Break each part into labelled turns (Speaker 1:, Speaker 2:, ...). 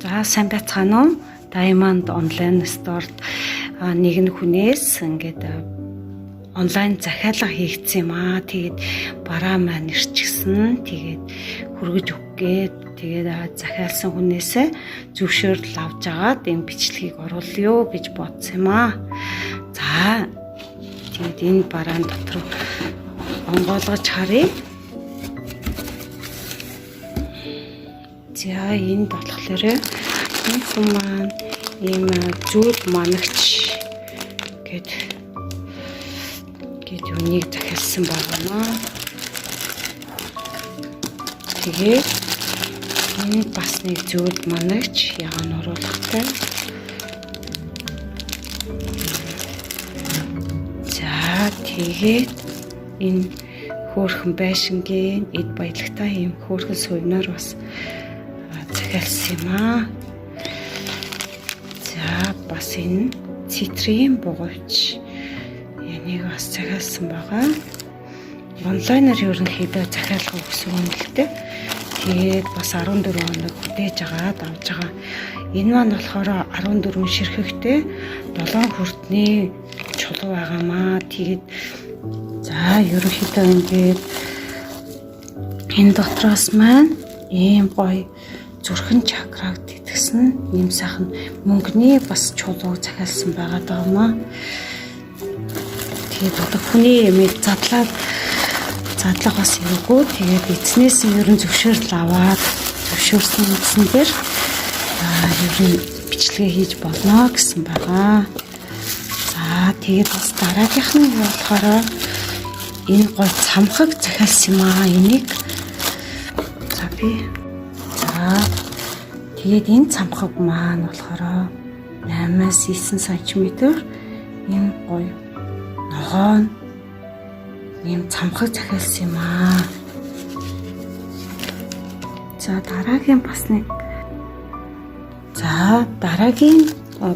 Speaker 1: За сайн байцгаана уу? Diamond Online Store-д нэгэн хүнээс ингээд онлайн захиалга хийгдсэн юм аа. Тэгээд бараа маань ирчихсэн. Тэгээд хүргэж өгөх гээд тэгээд захиалсан хүнээсээ зөвшөөрөл авч агаад энэ бичлэгийг оруулъя гэж бодсон юм аа. За тэгээд энэ бараан дотор онгойлгож харъя. За энд болохоор энэ хүн маань ийм зүйл манагч гэд юуныг захиалсан байгаа. Тэгээд энэ бас нэг зүйл манагч ягаан оруулахтай. За тэгээд энэ хөөрхөн байшингийн эд баялагтай ийм хөөрхөн сувнаар бас захиалсан юм аа. За бас энэ цитрийн бугуйч энийг бас захиалсан байгаа. Онлайнаар ерөнхийдөө захиалга өгсөн юм л дээ. Тэгээд бас 14 хоног хүлээж агаад авч байгаа. Энэ маань болохоор 14 ширхэгтэй 7 хүртний чулуу байгаамаа. Тэгээд за ерөнхийдөө ингээд энэ дотроос маань ийм гоё зүрхэн чакраг тэтгэсэн ийм сайхан мөнгөний бас чулууг захиалсан байгаа даа юм аа. Тэгээд одоо хүний ямиг задлаад задлах бас эвгүй. Тэгээд эзнээс нь ерөн зөвшөөрөл аваад зөвшөөрсөн үндсэн дээр ер нь бичлэгээ хийж болно гэсэн байгаа. За тэгээд бас дараагийнх нь болохоор энэ гой цамхаг захиалсан юм аа. Энийг за би за тэгээд энэ цамхаг маань болохоор 8-аас 9 см ийм гоё ногоон ийм цамхаг захиалсан юм аа. За дараагийн бас нэг за дараагийн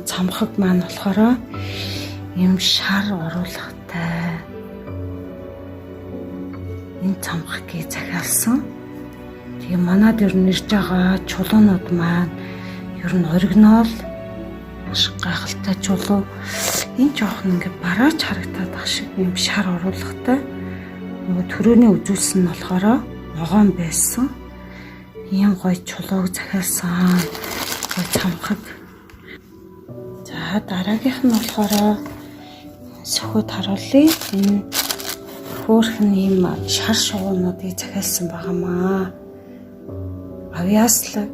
Speaker 1: цамхаг маань болохоор ийм шар оруулахтай энэ цамхагийг захиалсан. Тэгээ манад ер нь ирж байгаа чулуунууд маань ер нь оригинал маш гайхалтай чулуу. Энэ жоохон ингээ бараач харагдаад ах шиг юм шар оруулахтай. Нөгөө төрөөний үзүүлсэн нь болохоор ногоон байсан. Ийм гоё чулууг захиалсан. Гоё цамхаг. За дараагийнх нь болохоор сөхөд харуулъя. Энэ хөөрхөн ийм шар шугуунуудыг захиалсан байгаамаа. Авьяаслаг